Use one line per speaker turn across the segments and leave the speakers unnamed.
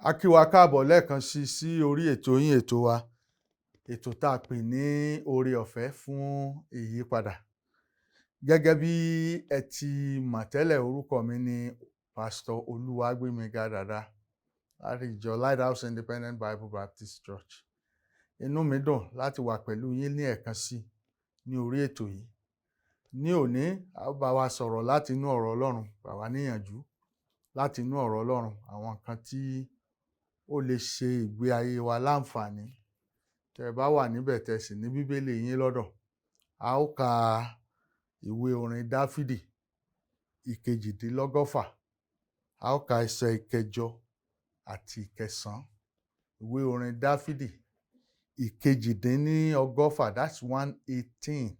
A kí wa káàbọ̀ lẹ́ẹ̀kan sí sí orí ètò yín, ètò wa, ètò tá a pè ní Oore Ọ̀fẹ́ fún Ìyípadà. Gẹ́gẹ́ bí ẹ ti mọ̀ tẹ́lẹ̀, orúkọ mi ni Pásítọ̀ Olúwagbémiga Dàda láti ìjọ Lighthouse Independent Bible Baptist Church. Inú mi dùn láti wà pẹ̀lú yín ní ẹ̀kan sí ní orí ètò yìí. Ní òní, a ó bá wa sọ̀rọ̀ láti inú ọ̀rọ̀ Ọlọ́run, gbà wá níyànjú láti inú ọ̀rọ̀ Ọlọ́run, àwọn nǹkan tí ó lè ṣe ìgbé ayé wa láǹfààní. Tẹ́ ẹ bá wà níbẹ̀, tẹ́ ẹ sì ní Bíbélì yín lọ́dọ̀, a ó ka ìwé orin Dáfídì 138, a ó ka ẹsẹ̀ 8 àti 9. Ìwé orin Dáfídì 138, that's 118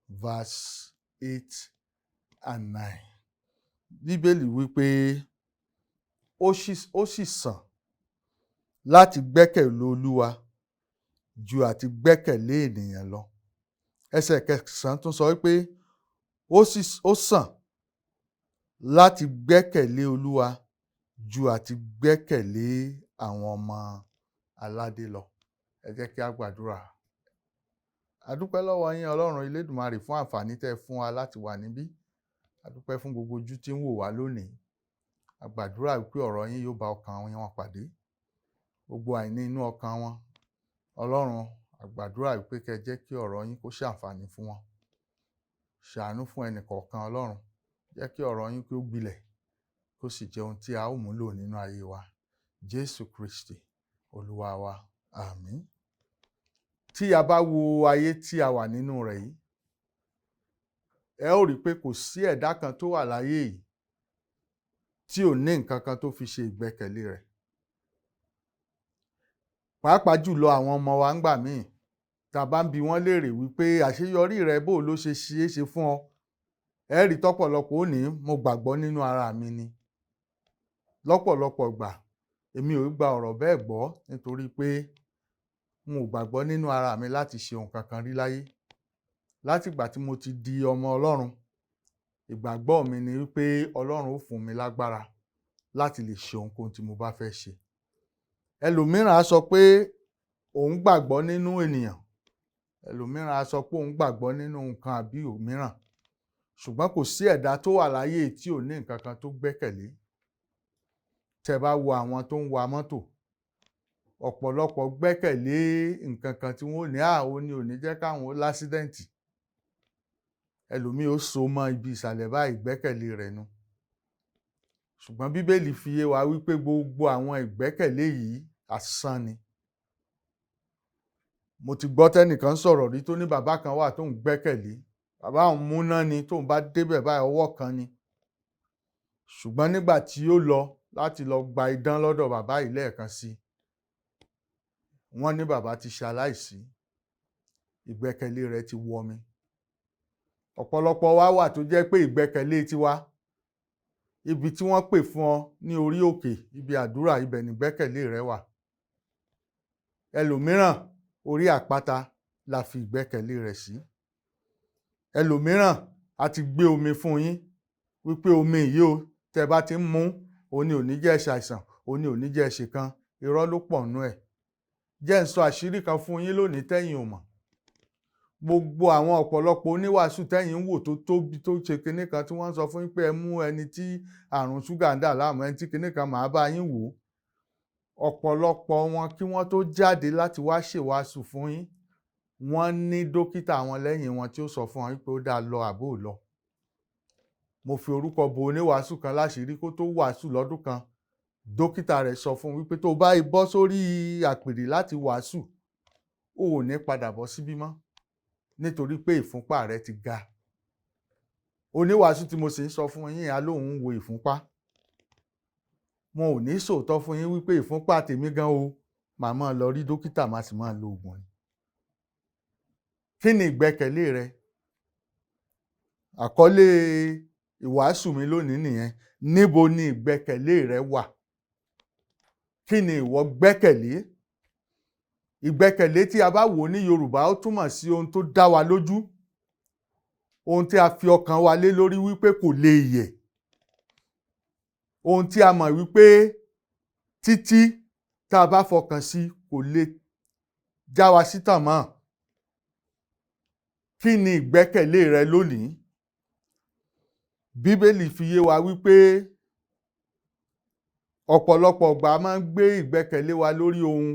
verse 8 and 9. Bíbélì wípé ó sì sàn láti gbẹ́kẹ̀lé Olúwa ju àti gbẹ́kẹ̀lé ènìyàn lọ. Ẹsẹ̀ 9 tún sọ wípé ó sàn láti gbẹ́kẹ̀lé Olúwa ju àti gbẹ́kẹ̀lé àwọn ọmọ aládé lọ. Ẹ jẹ́ kí a gbàdúrà. A dúpẹ́ lọ́wọ́ yín, Ọlọ́run Elédùmarè, fún àǹfààní tẹ́ ẹ fún wa láti wà níbí. A dúpẹ́ fún gbogbo ojú tí ń wò wá lónìí. A gbàdúrà wípé ọ̀rọ̀ yín yóò bá ọkàn wọn pàdé. Gbogbo àìní inú ọkàn wọn, Ọlọ́run, a gbàdúrà wípé kẹ́ ẹ jẹ́ kí ọ̀rọ̀ yín kó ṣàǹfààní fún wọn. Ṣàánú fún ẹnì kọ̀ọ̀kan, Ọlọ́run. Jẹ́ kí ọ̀rọ̀ yín kí ó gbilẹ̀, kó sì jẹ́ ohun tí a ó múlò nínú ayé wa. Jésù Kristi Olúwa wa. Àmín. Tí a bá wo ayé tí a wà nínú rẹ̀ yìí, ẹ ó rí i pé kò sí ẹ̀dá kan tó wà láyé yìí tí ò ní nǹkan kan tó fi ṣe ìgbẹ́kẹ̀lé rẹ̀. Pàápàá jùlọ, àwọn ọmọ wa, ń gbà míì tá a bá ń bi wọ́n léèrè wípé àṣeyọrí rẹ, bó ló ṣe ṣeé ṣe fún ọ, ẹ rí tọ́pọ̀lọpọ̀ ó ní, "Mo gbàgbọ́ nínú ara mi ni." Lọ́pọ̀lọpọ̀ gbà, èmi ò gba ọ̀rọ̀ bẹ́ẹ̀ gbọ́, nítorí pé n ò gbàgbọ́ nínú ara mi láti ṣe ohun kankan rí láyé. Látìgbà tí mo ti di ọmọ Ọlọ́run, ìgbàgbọ́ mi ni wípé Ọlọ́run ó fún mi lágbára láti lè ṣe ohunkóhun tí mo bá fẹ́ ṣe. Ẹlòmíràn á sọ pé òun gbàgbọ́ nínú ènìyàn, ẹlòmíràn á sọ pé òun gbàgbọ́ nínú nǹkan àbí òmíràn, ṣùgbọ́n kò sí ẹ̀dá tó wà láyé tí ò ní nǹkan kan tó gbẹ́kẹ̀lé. Tẹ́ bá wo àwọn tó ń wa mọ́tò, ọ̀pọ̀lọpọ̀ gbẹ́kẹ̀lé nǹkan kan tí wọ́n ò ní àwọn ní ò ní jẹ́ káwọn ó l'accident. Ẹlòmíì ó so mọ́ ibi ìsàlẹ̀ báyìí, ìgbẹ́kẹ̀lé rẹ̀ nu. Ṣùgbọ́n Bíbélì fi yé wa wípé gbogbo àwọn ìgbẹ́kẹ̀lé yìí, asán ni. Mo ti gbọ́ tẹ́nìkan sọ̀rọ̀ rí tó ní bàbá kan wà tóun gbẹ́kẹ̀lé, bàbá òun múná ni, tóun bá débẹ̀ báyìí, ọwọ́ kan ni. Ṣùgbọ́n nígbà tí ó lọ láti lọ gba idán lọ́dọ̀ bàbá yìí lẹ́ẹ̀kan sí, wọ́n ní bàbá ti ṣaláìsí. Ìgbẹ́kẹ̀lé rẹ̀ ti wọmi. Ọ̀pọ̀lọpọ̀ wa wà tó jẹ́ pé ìgbẹ́kẹ̀lé tiwa, ibi tí wọ́n pè fún ọ ní orí òkè ibi àdúrà, ibẹ̀ nígbẹ́kẹ̀lé rẹ wà. Ẹlòmíràn, orí àpáta la fi ìgbẹ́kẹ̀lé rẹ̀ sí. Ẹlòmíràn, a ti gbé omi fún yín wípé omi yìí o, tẹ́ bá ti ń mú, òun ni ò ní jẹ́ ṣàìsàn, òun ni ò ní jẹ́ ṣe kan. Irọ́ ló pọ̀ nú ẹ̀. Jẹ́ ń sọ àṣírí kan fún yín lónìí tẹ́yin ò mọ̀. Gbogbo àwọn ọ̀pọ̀lọpọ̀ oníwàásù tẹ́yin ń wò tó tóbi, tó ṣe kinní kan, tí wọ́n ń sọ fún yín pé ẹ mú ẹni tí àrùn ṣúgà ń dà láàmú, ẹni tí kinní kan, màá bá yín wò ó, ọ̀pọ̀lọpọ̀ wọn, kí wọ́n tó jáde láti wá ṣèwàásù fún yín, wọ́n ní dókítà wọn lẹ́yìn wọn tí ó sọ fún wọn wípé ó dáa lọ àbó lọ. Mo fi orúkọ bo oníwàásù kan láṣìírí. Kó tó wàásù lọ́dún kan, dókítà rẹ̀ sọ fún un wípé tó bá bọ́ sórí àpèrè láti wàásù, ó ò ní padà bọ́ síbí mọ́, nítorí pé ìfúnpá rẹ̀ ti ga. Oníwàásù tí mo sì ń sọ fún yín á lóun ń wo ìfúnpá. Wọn ò ní sòótọ́ fún yín wípé ìfúnpá tèmi gan o, màá máa lọ rí dókítà, màá sì máa lo oògùn ni. Kí ni ìgbẹ́kẹ̀lé rẹ? Àkọlé ìwàásù mi lónìí nìyẹn: níbo ni ìgbẹ́kẹ̀lé rẹ wà? Kí ni ìwọ gbẹ́kẹ̀lé? Ìgbẹ́kẹ̀lé, tí a bá wò ó ní Yorùbá, ó túmọ̀ sí ohun tó dá wa lójú, ohun tí a fi ọkàn wa lé lórí wípé kò lè yẹ̀, ohun tí a mọ̀ wípé tí Títí tá a bá fọkàn sí kò lè já wa sítàn mọ́. Kí ni ìgbẹ́kẹ̀lé rẹ lónìí? Bíbélì fi yé wa wípé ọ̀pọ̀lọpọ̀ ìgbà a máa ń gbé ìgbẹ́kẹ̀lé wa lórí ohun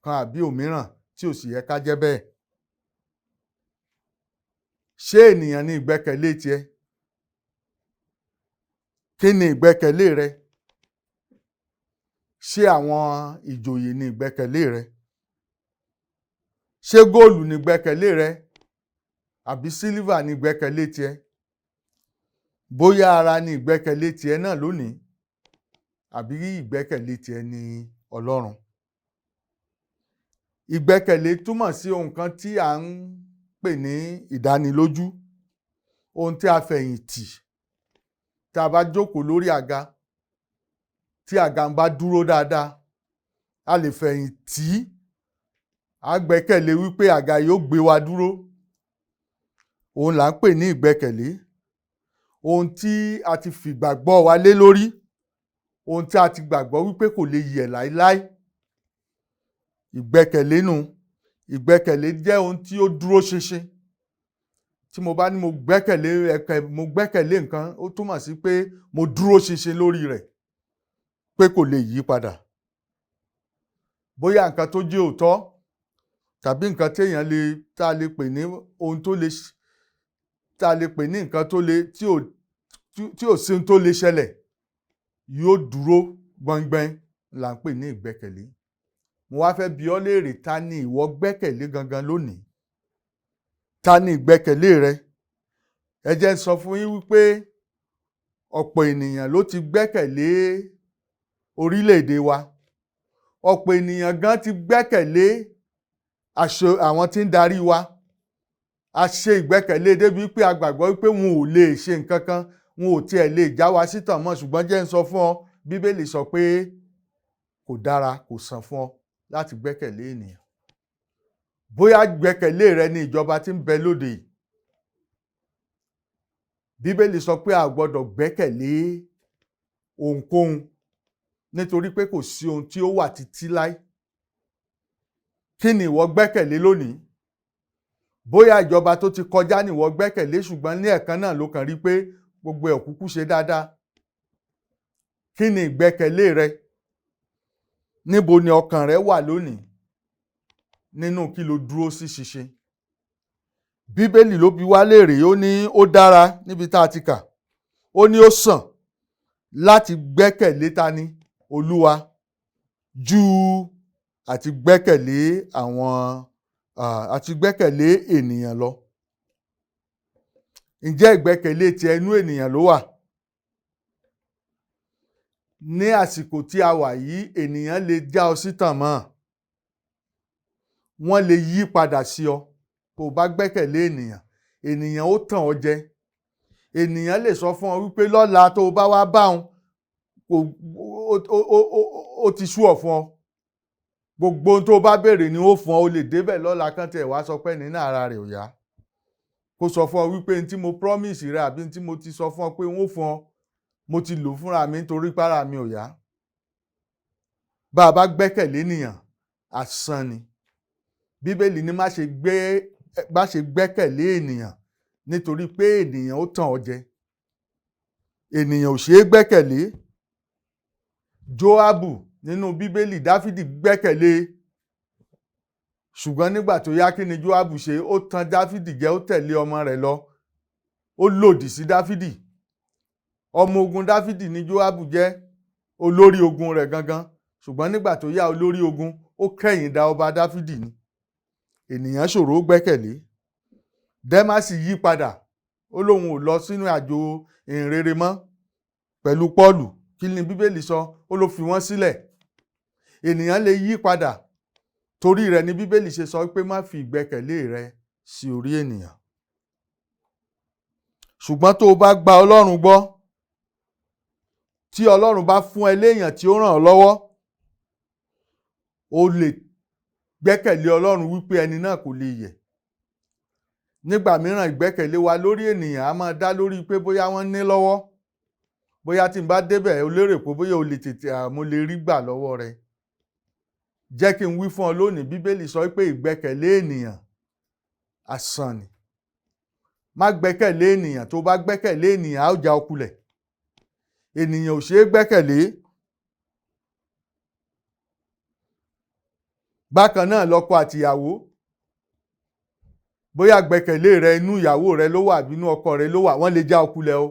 kan àbí òmíràn tí ò sì yẹ ká jẹ́ bẹ́ẹ̀. Ṣé ènìyàn ni ìgbẹ́kẹ̀lé tiẹ̀? Kí ni ìgbẹ́kẹ̀lé rẹ? Ṣé àwọn ìjòyè ni ìgbẹ́kẹ̀lé rẹ? Ṣé góòlù ni ìgbẹ́kẹ̀lé rẹ? Àbí sílífà ni ìgbẹ́kẹ̀lé tiẹ̀? Bóyá ara ni ìgbẹ́kẹ̀lé tiẹ̀ náà lónìí, àbí ìgbẹ́kẹ̀lé tiẹ̀ ni Ọlọ́run. Ìgbẹ́kẹ̀lé túmọ̀ sí ohun kan tí à ń pè ní ìdánilójú, ohun tí a fẹ̀yìntì. Tá a bá jókòó lórí àga, tí àga ń bá dúró dáadáa, a lè fẹ̀yìntì, a gbẹ́kẹ̀lé wípé àga yóò gbé wa dúró. Òun là ń pè ní ìgbẹ́kẹ̀lé. Ohun tí a ti fìgbàgbọ́ wa lé lórí, ohun tí a ti gbàgbọ́ wípé kò lè yẹ̀ láéláé. Ìgbẹ́kẹ̀lé nu. Ìgbẹ́kẹ̀lé jẹ́ ohun tí ó dúró ṣinṣin. Tí mo bá ní mo gbẹ́kẹ̀lé ẹ̀kẹ́, mo gbẹ́kẹ̀lé nǹkan, ó túmọ̀ sí pé mo dúró ṣinṣin lórí rẹ̀, pé kò lè yí padà. Bóyá nǹkan tó jẹ́ òótọ́ tàbí nǹkan tí èèyàn lè, tá a lè pè ní ohun tó lè, tá a lè pè ní nǹkan tó lè, tí ò sí ohun tó lè ṣẹlẹ̀, yóò dúró gbọngbọn là ń pè ní ìgbẹ́kẹ̀lé. Mo wá fẹ́ bi ọ́ léèrè, ta ni ìwọ gbẹ́kẹ̀lé gangan lónìí? Ta ni ìgbẹ́kẹ̀lé rẹ? Ẹ jẹ́ n sọ fún yín wípé ọ̀pọ̀ ènìyàn ló ti gbẹ́kẹ̀lé orílẹ̀-èdè wa. Ọ̀pọ̀ ènìyàn gan ti gbẹ́kẹ̀lé àwọn tí ń darí wa. A ṣe ìgbẹ́kẹ̀lé débi pé a gbàgbọ́ wípé wọn ò lè ṣe nǹkan kan, wọn ò tiẹ̀ lè já wa sítàn mọ́. Ṣùgbọ́n jẹ́ n sọ fún ọ, Bíbélì sọ pé kò dára, kò sàn fún ọ láti gbẹ́kẹ̀lé ènìyàn. Bóyá gbẹ́kẹ̀lé rẹ ni ìjọba tí ń bẹ lóde yìí. Bíbélì sọ pé a gbọdọ̀ gbẹ́kẹ̀lé ohunkóhun nítorí pé kò sí ohun tí ó wà títí láé. Kí ni ìwọ gbẹ́kẹ̀lé lónìí? Bóyá ìjọba tó ti kọjá ni ìwọ gbẹ́kẹ̀lé, ṣùgbọ́n ní ẹ̀kan náà ló kàn rí pé gbogbo ẹ̀ kúkú ṣe dáadáa. Kí ni ìgbẹ́kẹ̀lé rẹ? Níbo ni ọkàn rẹ wà lónìí? Nínú kí lo dúró sí ṣinṣin? Bíbélì ló bi wá léèrè, ó ní ó dára níbi tá a ti kà. Ó ní ó sàn láti gbẹ́kẹ̀lé ta ni Olúwa ju àti gbẹ́kẹ̀lé àwọn, àti gbẹ́kẹ̀lé ènìyàn lọ. Ǹjẹ́ ìgbẹ́kẹ̀lé ti ẹnu ènìyàn ló wà? Ní àsìkò tí a wà yìí, ènìyàn lè já ọ sítàn mọ́. Wọ́n lè yí padà sí ọ. Tó o bá gbẹ́kẹ̀lé ènìyàn, ènìyàn ó tàn ọ́ jẹ. Ènìyàn lè sọ fún ọ wípé lọ́la tó o bá wá bá òun, ó ti sú ọ fún ọ. Gbogbo ohun tó o bá béèrè ni ó fún ọ. O lè débẹ̀ lọ́la kán tí ẹ wá sọ pé nínú ara rẹ̀ ò yá. Kó sọ fún ọ wípé ohun tí mo promise rẹ àbí ohun tí mo ti sọ fún ọ pé n ó fún ọ, mo ti lò fúnra mi nítorí pé ara mi ò yá. Bá a bá gbẹ́kẹ̀lé ènìyàn, asán ni. Bíbélì ní má ṣe gbẹ́kẹ̀lé ènìyàn nítorí pé ènìyàn ó tàn ọ́ jẹ. Ènìyàn ò ṣe é gbẹ́kẹ̀lé. Jóábù nínú Bíbélì, Dáfídì gbẹ́kẹ̀lé. Ṣùgbọ́n nígbà tó yá, kí ni Jóábù ṣe? Ó tan Dáfídì jẹ, ó tẹ̀lé ọmọ rẹ̀ lọ. Ó lòdì sí Dáfídì. Ọmọ ogun Dáfídì ni Jóábù jẹ́, olórí ogun rẹ̀ gangan. Ṣùgbọ́n nígbà tó yá, olórí ogun, ó kẹ̀yìn dà ọba Dáfídì ni. Ènìyàn ṣòro gbẹ́kẹ̀lé. Démásì yí padà, ó lóun ò lọ sínú àjò ìhìnrere mọ́ pẹ̀lú Pọ́ọ̀lù. Kí ni Bíbélì sọ? Ó ló fi wọ́n sílẹ̀. Ènìyàn lè yí padà. Torí rẹ̀ ni Bíbélì ṣe sọ pé má fi ìgbẹ́kẹ̀lé rẹ sí orí ènìyàn. Ṣùgbọ́n tó o bá gba Ọlọ́run gbọ́, tí Ọlọ́run bá fún ẹ léèyàn tí ó ràn ọ́ lọ́wọ́, o lè gbẹ́kẹ̀lé Ọlọ́run wípé ẹni náà kò lè yẹ̀. Nígbà mìíràn ìgbẹ́kẹ̀lé wa lórí ènìyàn a máa dá lórí pé bóyá wọ́n ní lọ́wọ́. Bóyá tí n bá débẹ̀, o lérò pé bóyá o lè tètè, mo lè rí gbà lọ́wọ́ rẹ. Jẹ́ kí n wí fún ọ lónìí, Bíbélì sọ pé ìgbẹ́kẹ̀lé ènìyàn asán ni. Má gbẹ́kẹ̀lé ènìyàn. Tó bá gbẹ́kẹ̀lé ènìyàn, á ó já ọ kulẹ̀. Ènìyàn ò ṣeé gbẹ́kẹ̀lé. Bákan náà lọ́kọ àtìyàwó, bóyá gbẹ́kẹ̀lé rẹ inú ìyàwó rẹ ló wà àbí inú ọkọ rẹ ló wà, wọ́n lè já ọ kulẹ̀ o.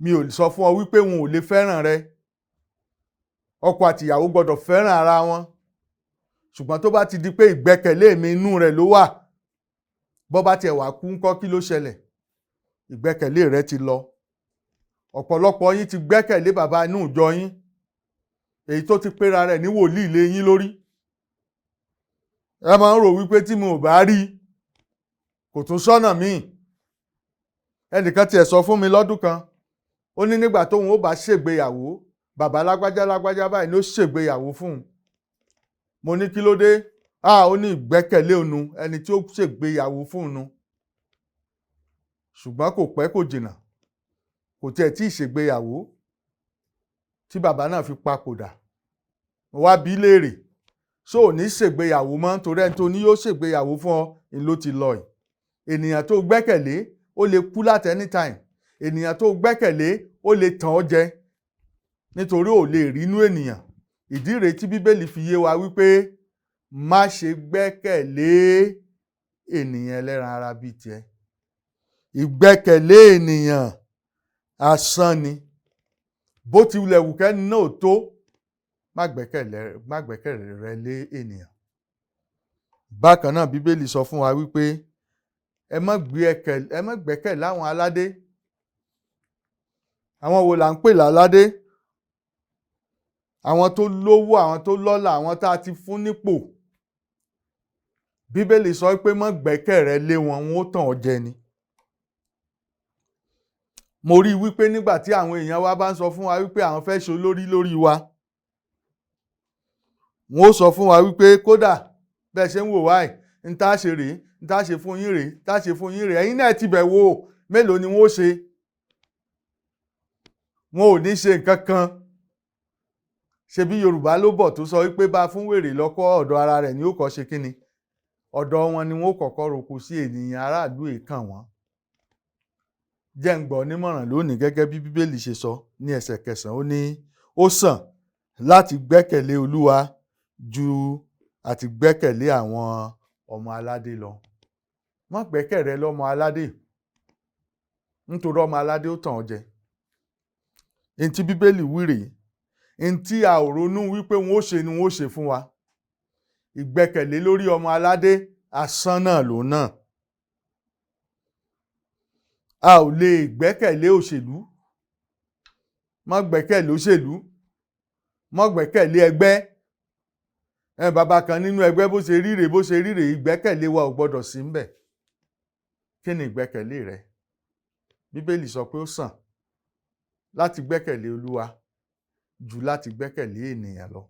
Mi ò sọ fún ọ wípé wọn ò lè fẹ́ràn rẹ. Ọkọ àtìyàwó gbọ́dọ̀ fẹ́ràn ara wọn, ṣùgbọ́n tó bá ti di pé ìgbẹ́kẹ̀lé mi inú rẹ ló wà, bó bá tiẹ̀ wá kú ńkọ́, kí ló ṣẹlẹ̀? Ìgbẹ́kẹ̀lé rẹ ti lọ. Ọ̀pọ̀lọpọ̀ yín ti gbẹ́kẹ̀lé bàbá inú ìjọ yín, èyí tó ti pera rẹ̀ ní wòlíì lé yín lórí. Ẹ máa ń rò wípé tí mo ò bá rí kò tún sọ́nà míì. Ẹnìkan tiẹ̀ sọ fún mi lọ́dún kan, ó ní nígbà tóun ó bá ṣègbéyàwó, bàbá lágbájá lágbájá báyìí ló ṣègbéyàwó fún un. Mo ní kí ló dé? Ó ní ìgbẹ́kẹ̀lé òun ẹni tí ó ṣègbéyàwó fún un. Ṣùgbọ́n kò pẹ́ kò jìnnà, kò tiẹ̀ tí ì ṣègbéyàwó tí bàbá náà fi papòdà. Mo wá bi í léèrè, ṣó ò ní ṣègbéyàwó mọ́ torí ẹni tó ní yóò ṣègbéyàwó fún ọ ni ló ti lọ yìí? Ènìyàn tó gbẹ́kẹ̀lé ó lè kú láti anytime. Ènìyàn tó gbẹ́kẹ̀lé ó lè tàn ọ́ jẹ, nítorí ò lè rí inú ènìyàn. Ìdí rèé tí Bíbélì fi yé wa wípé má ṣe gbẹ́kẹ̀lé ènìyàn ẹlẹ́ran ara bíi tiẹ̀. Ìgbẹ́kẹ̀lé ènìyàn asán ni. Bó ti wulẹ̀ wù kẹ́ni náà tó, má gbẹ́kẹ̀lé rẹ lé ènìyàn. Bákan náà Bíbélì sọ fún wa wípé ẹ má gbẹ́kẹ̀lé àwọn aládé. Àwọn wo là ń pè láládé? Àwọn tó lówó, àwọn tó lọ́lá, àwọn tá a ti fún nípò. Bíbélì sọ pé má gbẹ́kẹ̀ rẹ lé wọn, wọn ó tàn ọ́ jẹ ni. Mo rí i wípé nígbà tí àwọn èèyàn wa bá ń sọ fún wa wípé àwọn fẹ́ ṣe olórí lórí wa, wọn ó sọ fún wa wípé kódà bẹ́ẹ̀ ṣe ń wò wá yìí, ń tá ṣe rèé, ń tá ṣe fún yín rèé, ń tá ṣe fún yín rèé, ẹ̀yin náà ti bẹ̀ wò ó, mélòó ni wọ́n ó ṣe? Wọn ò ní ṣe nǹkan kan. Ṣebí Yorùbá ló bọ̀ tó sọ wípé bá fún wèrè lọ́kọ́, ọ̀dọ̀ ara rẹ̀ ni ó kọ́ ṣe kíni? Ọ̀dọ̀ wọn ni wọ́n ó kọ́kọ́ roko sí. Ènìyàn aráàlú èèkàn wọn. Jẹ́ ń gbọ́ nímọ̀ràn lónìí gẹ́gẹ́ bí Bíbélì ṣe sọ ní ẹsẹ̀ kẹsàn-án, ó ní ó sàn láti gbẹ́kẹ̀lé Olúwa ju àti gbẹ́kẹ̀lé àwọn ọmọ aládé lọ. Má gbẹ́kẹ̀rẹ́ lọ́mọ aládé, nítorí ọmọ aládé ó tàn ọ́ jẹ. Ntí Bíbélì wí rèé, ntí a ò ronú wípé wọn ó ṣe ni wọn ó ṣe fún wa. Ìgbẹ́kẹ̀lé lórí ọmọ aládé asán náà lòun náà. A ò lè gbẹ́kẹ̀lé òṣèlú. Má gbẹ́kẹ̀lé òṣèlú, má gbẹ́kẹ̀lé ẹgbẹ́. Bàbá kan nínú ẹgbẹ́ bó ṣe ríre bó ṣe ríre, ìgbẹ́kẹ̀lé wa ò gbọ́dọ̀ sí ńbẹ̀. Kí ni ìgbẹ́kẹ̀lé rẹ? Bíbélì sọ pé ó sàn láti gbẹ́kẹ̀lé Olúwa ju láti gbẹ́kẹ̀lé ènìyàn lọ.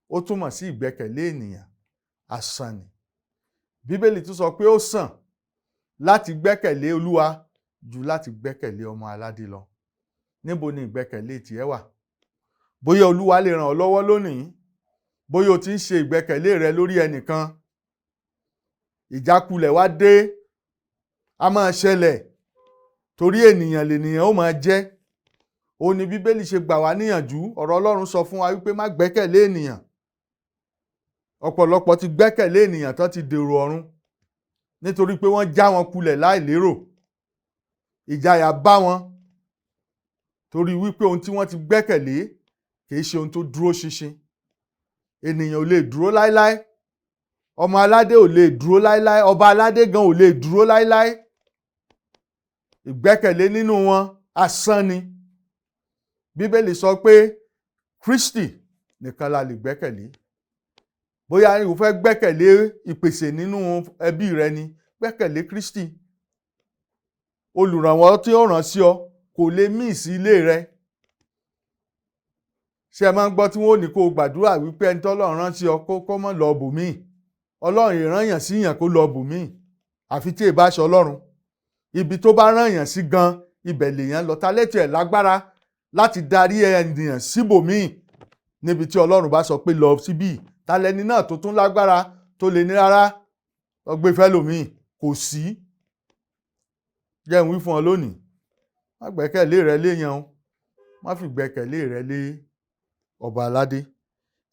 Ó túmọ̀ sí ìgbẹ́kẹ̀lé ènìyàn asán ni. Bíbélì tún sọ pé ó sàn láti gbẹ́kẹ̀lé Olúwa ju láti gbẹ́kẹ̀lé ọmọ aládé lọ. Níbo ni ìgbẹ́kẹ̀lé tiẹ̀ wà? Bóyá Olúwa lè ràn ọ́ lọ́wọ́ lónìí, bóyá o ti ń ṣe ìgbẹ́kẹ̀lé rẹ lórí ẹnìkan, ìjákulẹ̀ wá dé, a máa ṣẹlẹ̀ torí ènìyàn lènìyàn ó máa jẹ́. Ó ní Bíbélì ṣe gbà wá níyànjú. Ọ̀rọ̀ Ọlọ́run sọ fún wa wípé má gbẹ́kẹ̀lé ènìyàn. Ọ̀pọ̀lọpọ̀ ti gbẹ́kẹ̀lé ènìyàn tán ti dèrò ọ̀run nítorí pé wọ́n já wọn kulẹ̀ láìlérò. Ìjayà bá wọn torí wípé ohun tí wọ́n ti gbẹ́kẹ̀lé kìí ṣe ohun tó dúró ṣinṣin. Ènìyàn ò lè dúró láéláé, ọmọ aládé ò lè dúró láéláé, ọba aládé gan ò lè dúró láéláé. Ìgbẹ́kẹ̀lé nínú wọn asán ni. Bíbélì sọ pé Kristi nìkan la lè gbẹ́kẹ̀lé. Bóyá o fẹ́ gbẹ́kẹ̀lé ìpèsè nínú ẹbí rẹ ni, gbẹ́kẹ̀lé Kristi. Olùrànwọ́ tí ó ràn sí ọ kò lè mí sí ilé rẹ. Ṣé ẹ máa ń gbọ́ tí wọ́n ò ní kó gbàdúrà wípé ẹni tọ́lọ́run rán sí ọ kó má lọ bòmíì? Ọlọ́run ìrànyàn sí yàn kó lọ bòmíì, àfi tí ì bá ṣe Ọlọ́run. Ibi tó bá rán yàn sí gan, ibẹ̀ lèèyàn lọ. Ta létí ẹ̀ lágbára láti darí ènìyàn síbòmíì? Níbi tí Ọlọ́run bá sọ pé lọ síbí, ta lẹni náà tó tún lágbára tó lè ní rárá lọ gbé fẹ́lòmíì? Kò sí. Jẹ́ n wí fún ọ lónìí, má gbẹ́kẹ̀lé rẹ léèyàn o, má fi gbẹ́kẹ̀lé rẹ lé ọba aládé.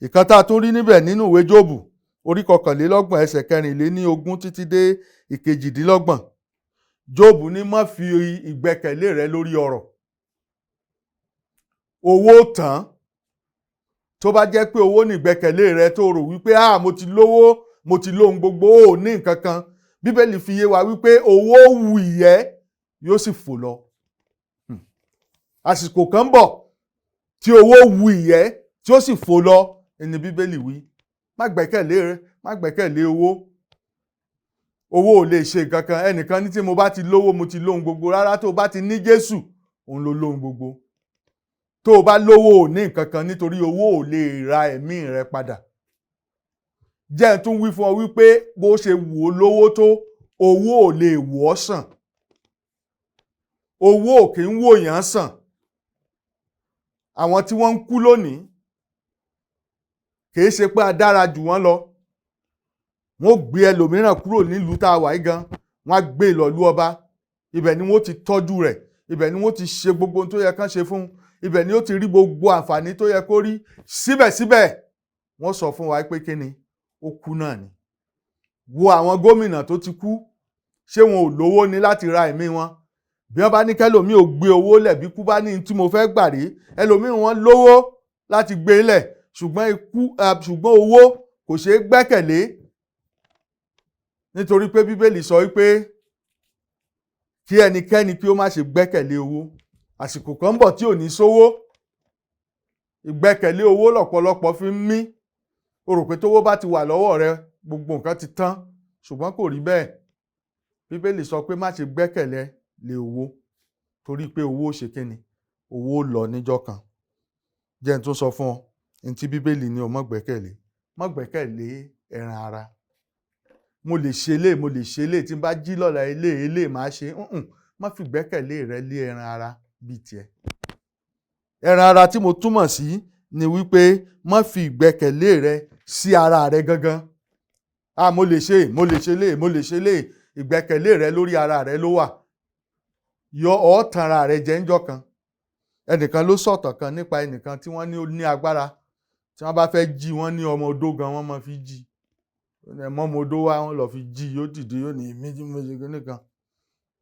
Ìkan tá a tún rí níbẹ̀ nínú ìwé Jóòbù orí 21 ẹsẹ̀ 24 títí dé 28. Jóòbù ní má fi ìgbẹ́kẹ̀lé rẹ lórí ọrọ̀. Owó tán. Tó bá jẹ́ pé owó ní ìgbẹ́kẹ̀lé rẹ tó rò wípé mo ti lówó, mo ti lóhun gbogbo, ó ní nǹkan kan. Bíbélì fi yé wa wípé owó wù ìyẹ́ yóò sì fò lọ. Àsìkò kan ń bọ̀ tí owó wù ìyẹ́ tí ó sì fò lọ ni Bíbélì wí. Má gbẹ́kẹ̀lé rẹ, má gbẹ́kẹ̀lé owó. Owó ò lè ṣe nǹkan kan. Ẹnìkan ní tí mo bá ti lówó mo ti lóhun gbogbo. Rárá, tó o bá ti ní Jésù, òun ló lóhun gbogbo. Tó o bá lówó ò ní nǹkan kan, nítorí owó ò lè ra ẹ̀mí rẹ padà. Jẹ́ n tún wí fún ọ wípé bó ṣe wù ó lówó tó, owó ò lè wò ọ́ sàn. Owó ò kì í wò yàn sàn. Àwọn tí wọ́n ń kú lónìí kì í ṣe pé a dára jù wọ́n lọ. Wọ́n ó gbé ẹlòmíràn kúrò nílùú tá a wà yìí gan, wọ́n á gbé ìlọ̀lú ọba. Ibẹ̀ ni wọ́n ti tọ́jú rẹ̀, ibẹ̀ ni wọ́n ti ṣe gbogbo ohun tó yẹ kán ṣe fún un, ibẹ̀ ni ó ti rí gbogbo àǹfààní tó yẹ kó rí. Síbẹ̀síbẹ̀ wọ́n sọ fún wa pé kí ni, ó kú náà ni. Wo àwọn gómìnà tó ti kú, ṣé wọn ò lówó ni láti ra ẹ̀mí wọn? Bí wọ́n bá ní kẹ́lòmíì ò gbé owó lẹ̀, bí kú bá ní tí mo fẹ́ gbà rí, ẹlòmíì wọn lówó láti gbé lẹ̀, ṣùgbọ́n ikú, ṣùgbọ́n owó kò ṣeé gbẹ́kẹ̀lé. Nítorí pé Bíbélì sọ wípé kí ẹnikẹ́ni kí ó má ṣe gbẹ́kẹ̀lé owó. Àsìkò kan ń bọ̀ tí ò ní sówó. Ìgbẹ́kẹ̀lé owó lọ̀pọ̀lọpọ̀ fi ń mí. O rò pé tówó bá ti wà lọ́wọ́ rẹ gbogbo nǹkan ti tán, ṣùgbọ́n kò rí bẹ́ẹ̀. Bíbélì sọ pé má ṣe gbẹ́kẹ̀lé lé owó, torí pé owó ṣe kíni, owó lọ níjọ́ kan. Jẹ́ n tún sọ fún ọ ní tí Bíbélì ní o má gbẹ́kẹ̀lé. Má gbẹ́kẹ̀lé ẹran ara. Mo lè ṣe lé, mo lè ṣe lé, tí n bá jí lọ́la ilé ilé màá ṣe. Má fi gbẹ́kẹ̀lé rẹ lé ẹran ara bíi tiẹ̀. Ẹran ara tí mo túmọ̀ sí ni wípé má fi ìgbẹ́kẹ̀lé rẹ sí ara rẹ gangan. Mo lè ṣe, mo lè ṣe lé, mo lè ṣe lé. Ìgbẹ́kẹ̀lé rẹ lórí ara rẹ ló wà. Yọ ọ́ tan ara rẹ jẹ ńjọ́ kan. Ẹnìkan ló sọ̀tàn kan nípa ẹnìkan tí wọ́n ní ó ní agbára. Tí wọ́n bá fẹ́ jí, wọ́n ní ọmọ odó gan wọ́n máa fi jí. Ẹmọ ọmọ odó wá, wọ́n lọ fi jí, yóò dìde, yóò ní èmi tí mo ṣe kíní kan.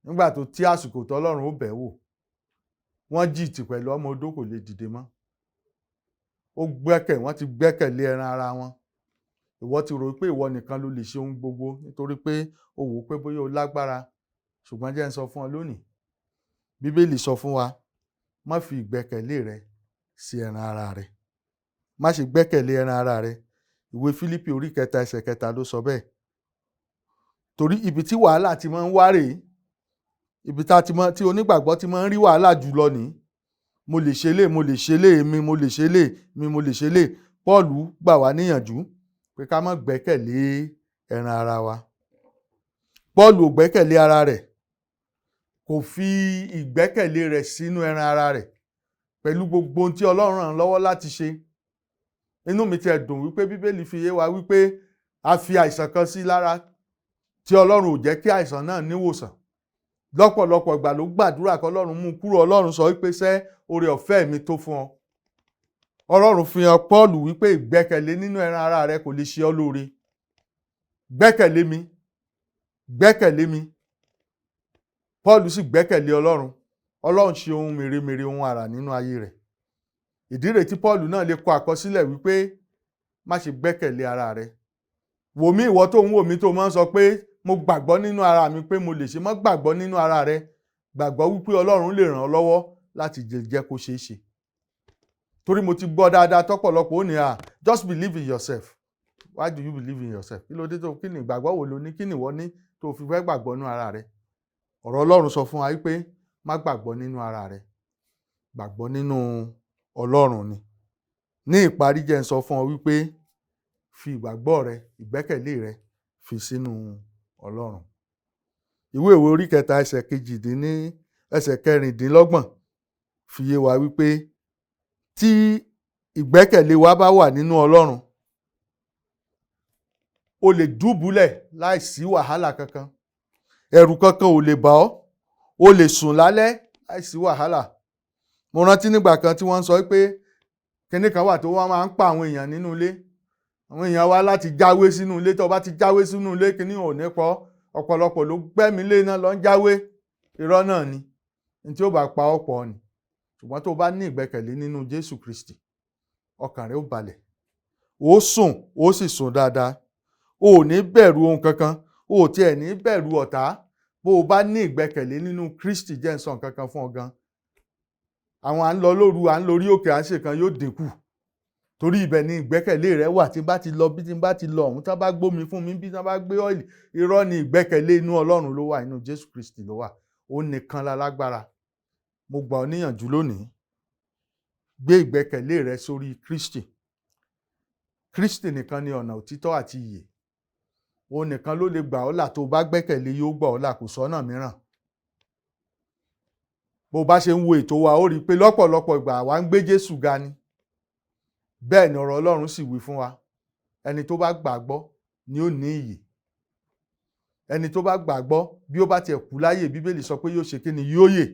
Nígbà tó tí àsìkò tọ́lọ́run ó bẹ̀ wò, wọ́n jí tì pẹ̀lú ọmọ odó, kò lè dìde mọ́. Ó gbẹ́kẹ̀, wọ́n ti gbẹ́kẹ̀lé ẹran ara wọn. Ìwọ ti rò pé ìwọ nìkan ló lè ṣe ohun gbogbo nítorí pé o wò pé bóyá o lágbára. Ṣùgbọ́n jẹ́ n sọ fún ọ lónìí, Bíbélì sọ fún wa, má fi ìgbẹ́kẹ̀lé rẹ sí ẹran ara rẹ. Má ṣe gbẹ́kẹ̀lé ẹran ara rẹ. Ìwé Fílípì orí 3 ẹsẹ̀ 3 ló sọ bẹ́ẹ̀. Torí ibi tí wàhálà ti máa ń wá rèé, ibi tá ti máa, tí onígbàgbọ́ ti máa ń rí wàhálà jù lọ nìí. Mo lè ṣe lé, mo lè ṣe lé, mi mo lè ṣe lé, mi mo lè ṣe lé. Pọ́ọ̀lù gbà wá níyànjú pé ká má gbẹ́kẹ̀lé ẹran ara wa. Pọ́ọ̀lù ò gbẹ́kẹ̀lé ara rẹ̀, kò fi ìgbẹ́kẹ̀lé rẹ̀ sínú ẹran ara rẹ̀ pẹ̀lú gbogbo ohun tí Ọlọ́run ràn lọ́wọ́ láti ṣe. Inú mi ti ẹ̀ dùn wípé Bíbélì fi yé wa wípé a fi àìsàn kan sí lára tí Ọlọ́run ò jẹ́ kí àìsàn náà níwòsàn. Lọ́pọ̀lọpọ̀ ìgbà ló gbàdúrà kí Ọlọ́run mú kúrò. Ọlọ́run sọ wípé sẹ́ oore ọ̀fẹ́ mi tó fún ọ. Ọlọ́run fi hàn Pọ́ọ̀lù wípé ìgbẹ́kẹ̀lé nínú ẹran ara rẹ kò lè ṣe ọ́ lóore. Gbẹ́kẹ̀lé mi, gbẹ́kẹ̀lé mi. Pọ́ọ̀lù sì gbẹ́kẹ̀lé Ọlọ́run. Ọlọ́run ṣe ohun mèremère, ohun àrà nínú ayé rẹ̀. Ìdí rèé tí Pọ́ọ̀lù náà lè kọ àkọsílẹ̀ wípé má ṣe gbẹ́kẹ̀lé ara rẹ. Wò mí, ìwọ tó ń wò mí tó máa ń sọ pé mo gbàgbọ́ nínú ara mi pé mo lè ṣe, má gbàgbọ́ nínú ara rẹ. Gbàgbọ́ wípé Ọlọ́run lè ràn ọ́ lọ́wọ́ láti jẹ́ kó ṣeé ṣe. Torí mo ti gbọ́ dáadáa tọ́pọ̀lọpọ̀ ó ní just believe in yourself. Why do you believe in yourself? Kí ló dé tó, kí ni ìgbàgbọ́ wo lo ní, kí ni ìwọ ní tó fi fẹ́ gbàgbọ́ nínú ara rẹ? Ọ̀rọ̀ Ọlọ́run sọ fún wa wípé má gbàgbọ́ nínú ara rẹ, gbàgbọ́ nínú Ọlọ́run ni. Ní ìparí, jẹ́ n sọ fún ọ wípé fi ìgbàgbọ́ rẹ, ìgbẹ́kẹ̀lé rẹ fi sínú Ọlọ́run. Ìwé Ìwé orí 3 ẹsẹ̀ 26 fi yé wa wípé tí Ìgbẹ́kẹ̀lé wa bá wà nínú Ọlọ́run, o lè dùbúlẹ̀ láìsí wàhálà kankan, ẹ̀rù kankan ò lè bà ọ́, o lè sùn lálẹ́ láìsí wàhálà. Mo rántí nígbà kan tí wọ́n ń sọ pé kinní kan wà tó wọ́n máa ń pa àwọn èèyàn nínú ilé, àwọn èèyàn wá láti jáwé sínú ilé. Tó bá ti jáwé sínú ilé, kinní ò ní pọ̀. Ọ̀pọ̀lọpọ̀ ló gbẹ́mí lé náà lọ ń jáwé. Irọ́ náà ni, ní tí ó bá pa ọ́ pọ̀ ni. Ṣùgbọ́n tó bá ní ìgbẹ́kẹ̀lé nínú Jésù Kristi, ọkàn rẹ ó balẹ̀, ó sùn, ó sì sùn dáadáa. O ò ní bẹ̀rù ohun kankan, o ò tiẹ̀ ní bẹ̀rù ọ̀tá. Bó o bá ní ìgbẹ́kẹ̀lé nínú Kristi, jẹ́ ń sọ nǹkan kan fún ọ gan, àwọn à ń lọ lóru, à ń lórí òkè, à ń ṣèkan yóò dínkù, torí ibẹ̀ ni ìgbẹ́kẹ̀lé rẹ wà. Tí n bá ti lọ bí, tí n bá ti lọ ọ̀hún, tí wọ́n bá gbómi fún mi bí, tí wọ́n bá gbé ọ́ìlì, irọ́ ni. Ìgbẹ́kẹ̀lé inú Ọlọ́run ló wà, inú Jésù Kristi ló wà. Ó nìkan la lágbára. Mo gbà ọ́ níyànjú lónìí, gbé ìgbẹ́kẹ̀lé rẹ sórí Kristi. Kristi nìkan ni ọ̀nà, òtítọ́ àti ìyè. Òun nìkan ló lè gbà ọ́ là. Tó o bá gbẹ́kẹ̀lé, yóò gbà ọ́ là, kò sọ́nà mìíràn. Bó o bá ṣe ń wo ètò wa, ó rí i pé lọ́pọ̀lọpọ̀ ìgbà àwa ń gbé Jésù ga ni. Bẹ́ẹ̀ ni ọ̀rọ̀ Ọlọ́run sì wí fún wa, ẹni tó bá gbàgbọ́ ni ó ní ìyè. Ẹni tó bá gbàgbọ́, bí ó bá tiẹ̀ kú láyè, Bíbélì sọ pé yóò ṣe kí ni? Yóò yè.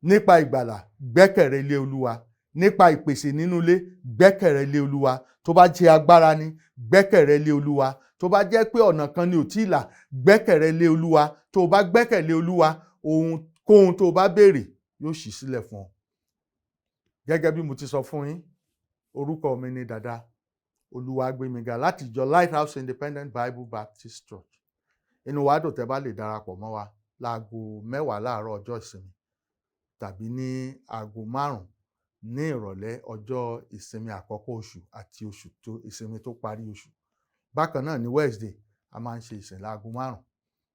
Nípa ìgbàlà, gbẹ́kẹ̀rẹ́ lé Olúwa. Nípa ìpèsè nínú ilé, gbẹ́kẹ̀rẹ́ lé Olúwa. Tó bá jẹ́ agbára ni, gbẹ́kẹ̀rẹ́ lé Olúwa. Tó bá jẹ́ pé ọ̀nà kan ni ò tí ì là, gbẹ́kẹ̀rẹ́ lé Olúwa. Tó o bá gbẹ́kẹ̀lé Olúwa, ohun kóhun tó o bá béèrè yóò ṣí sílẹ̀ fún ọ. Gẹ́gẹ́ bí mo ti sọ fún yín, orúkọ mi ni Dàda Olúwagbémiga láti ìjọ Lighthouse Independent Bible Baptist Church. Inú wa dùn tẹ́ bá lè darapọ̀ mọ́ wa láago 10 láàárọ̀ ọjọ́ ìsinmi tàbí ní aago 5 ní ìrọ̀lẹ́ ọjọ́ ìsinmi àkọ́kọ́ oṣù àti oṣù tó ìsinmi tó parí oṣù. Bákan náà, ní Wednesday, a máa ń ṣe ìsìn láago 5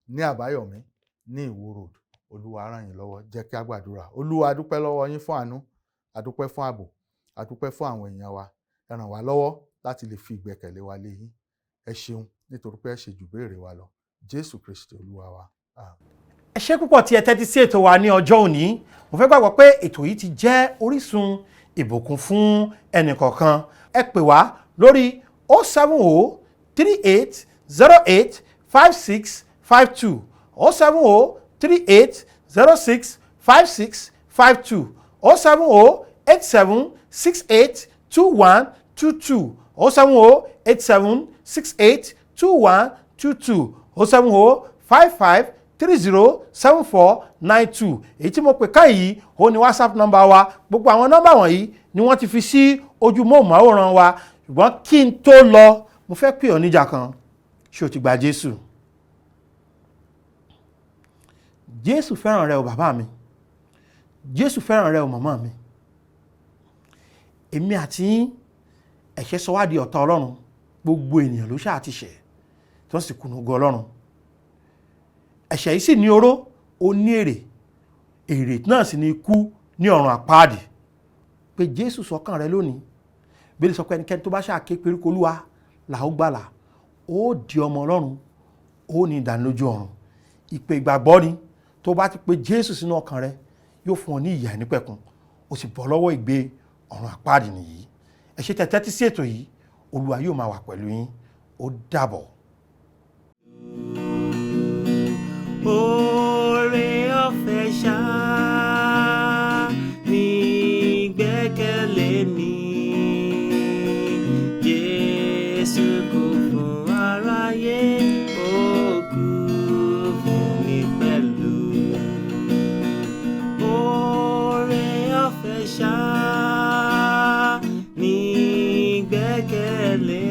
ní Àbáyọ̀mí ní Ìwó Road. Olúwa ràn yín lọ́wọ́. Jẹ́ kí a gbàdúrà. Olúwa, a dúpẹ́ lọ́wọ́ yín fún àánú, a dúpẹ́ fún ààbò, a dúpẹ́ fún àwọn èèyàn wa. Ẹ ràn wá lọ́wọ́ láti lè fi ìgbẹ́kẹ̀lé wa lé yín. Ẹ ṣeun, nítorí pé ẹ ṣe jù béèrè wa lọ. Jésù Kristi Olúwa wa. Àmín.
Ẹ ṣé púpọ̀ tí ẹ tẹ́tí sí ètò wa ní ọjọ́ òní. Mo fẹ́ gbàgbọ́ pé ètò yìí ti jẹ́ orísun ìbùkún fún ẹnìkọ̀ọ̀kan. Ẹ pè wá lórí 07038085652, 07038065652, 07087682122, 07087682122, 07055307492. Èyí tí mo pè ká yìí, ó ní WhatsApp nọ́mbà wa. Gbogbo àwọn nọ́mbà wọ̀nyí ni wọ́n ti fi sí ojú móhùnmáwòrán wa. Ṣùgbọ́n kí n tó lọ, mo fẹ́ pè ọ́ níjà kan. Ṣé o ti gba Jésù? Jésù fẹ́ràn rẹ o, bàbá mi. Jésù fẹ́ràn rẹ o, màmá mi. Èmi àti yín, ẹ̀ṣẹ̀ sọ wá di ọ̀tá Ọlọ́run. Gbogbo ènìyàn ló ṣáà ti ṣẹ̀, tí wọ́n sì kùnà ògo Ọlọ́run. Ẹ̀ṣẹ̀ yìí sì ní oró, ó ní èrè. Èrè náà sì ní ikú ní ọ̀run àpáàdì. Pé Jésù sọ́kàn rẹ lónìí. Bíbélì sọ pé ẹnikẹ́ni tó bá ṣáà ké pe orúkọ Olúwa là ó gbàlà. Ó di ọmọ Ọlọ́run, ó ní ìdánilójú ọ̀run. Ìpè ìgbàgbọ́ ni. Tó bá ti pe Jésù sínú ọkàn rẹ, yóò fún ọ ní ìyè àìnípẹ̀kun, ó sì bọ́ lọ́wọ́ ìgbé ọ̀run àpáàdì nìyí. Ẹ ṣé tẹ́ tẹ́tí sí ètò yìí. Olúwa yóò máa wà pẹ̀lú yín. Ó dàbọ̀.
Oore ọ̀fẹ́ ṣá ní ìgbẹ́kẹ̀lé mi. Jésù kú fún aráyé, ó kú fún mi pẹ̀lú. Oore ọ̀fẹ́ ṣá ní ìgbẹ́kẹ̀lé.